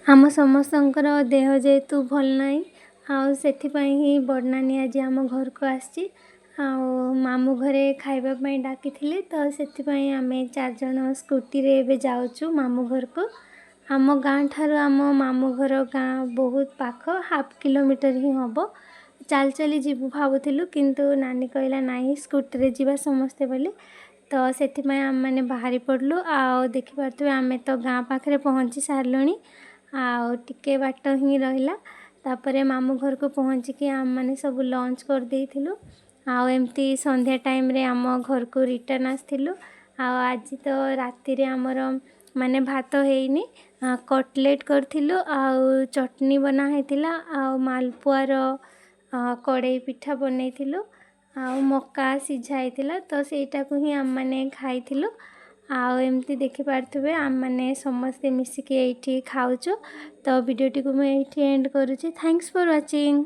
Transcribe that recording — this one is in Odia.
ଆମ ସମସ୍ତଙ୍କର ଦେହ ଯେହେତୁ ଭଲ ନାହିଁ, ଆଉ ସେଥିପାଇଁ ହିଁ ବଡ଼ ନାନୀ ଆଜି ଆମ ଘରକୁ ଆସିଛି। ଆଉ ମାମୁଁ ଘରେ ଖାଇବା ପାଇଁ ଡାକିଥିଲେ, ତ ସେଥିପାଇଁ ଆମେ ଚାରିଜଣ ସ୍କୁଟିରେ ଏବେ ଯାଉଛୁ ମାମୁଁ ଘରକୁ। ଆମ ଗାଁ ଠାରୁ ଆମ ମାମୁଁ ଘର ଗାଁ ବହୁତ ପାଖ, ହାଫ୍ କିଲୋମିଟର ହିଁ ହେବ। ଚାଲି ଚାଲି ଯିବୁ ଭାବୁଥିଲୁ, କିନ୍ତୁ ନାନୀ କହିଲା ନାଇଁ, ସ୍କୁଟିରେ ଯିବା ସମସ୍ତେ ବୋଲି। ତ ସେଥିପାଇଁ ଆମେମାନେ ବାହାରି ପଡ଼ିଲୁ। ଆଉ ଦେଖିପାରୁଥିବେ, ଆମେ ତ ଗାଁ ପାଖରେ ପହଞ୍ଚି ସାରିଲୁଣି, ଆଉ ଟିକେ ବାଟ ହିଁ ରହିଲା। ତାପରେ ମାମୁଁ ଘରକୁ ପହଞ୍ଚିକି ଆମେମାନେ ସବୁ ଲଞ୍ଚ କରିଦେଇଥିଲୁ, ଆଉ ଏମିତି ସନ୍ଧ୍ୟା ଟାଇମ୍ରେ ଆମ ଘରକୁ ରିଟର୍ଣ୍ଣ ଆସିଥିଲୁ। ଆଉ ଆଜି ତ ରାତିରେ ଆମର ମାନେ ଭାତ ହେଇନି, କଟଲେଟ୍ କରିଥିଲୁ ଆଉ ଚଟଣି ବନା ହେଇଥିଲା, ଆଉ ମାଲପୁଆର କଡ଼େଇ ପିଠା ବନେଇଥିଲୁ, ଆଉ ମକା ସିଝା ହେଇଥିଲା, ତ ସେଇଟାକୁ ହିଁ ଆମେମାନେ ଖାଇଥିଲୁ। ଆଉ ଏମିତି ଦେଖିପାରୁଥିବେ, ଆମେମାନେ ସମସ୍ତେ ମିଶିକି ଏଇଠି ଖାଉଛୁ। ତ ଭିଡ଼ିଓଟିକୁ ମୁଁ ଏଇଠି ଏଣ୍ଡ କରୁଛି। Thanks for watching.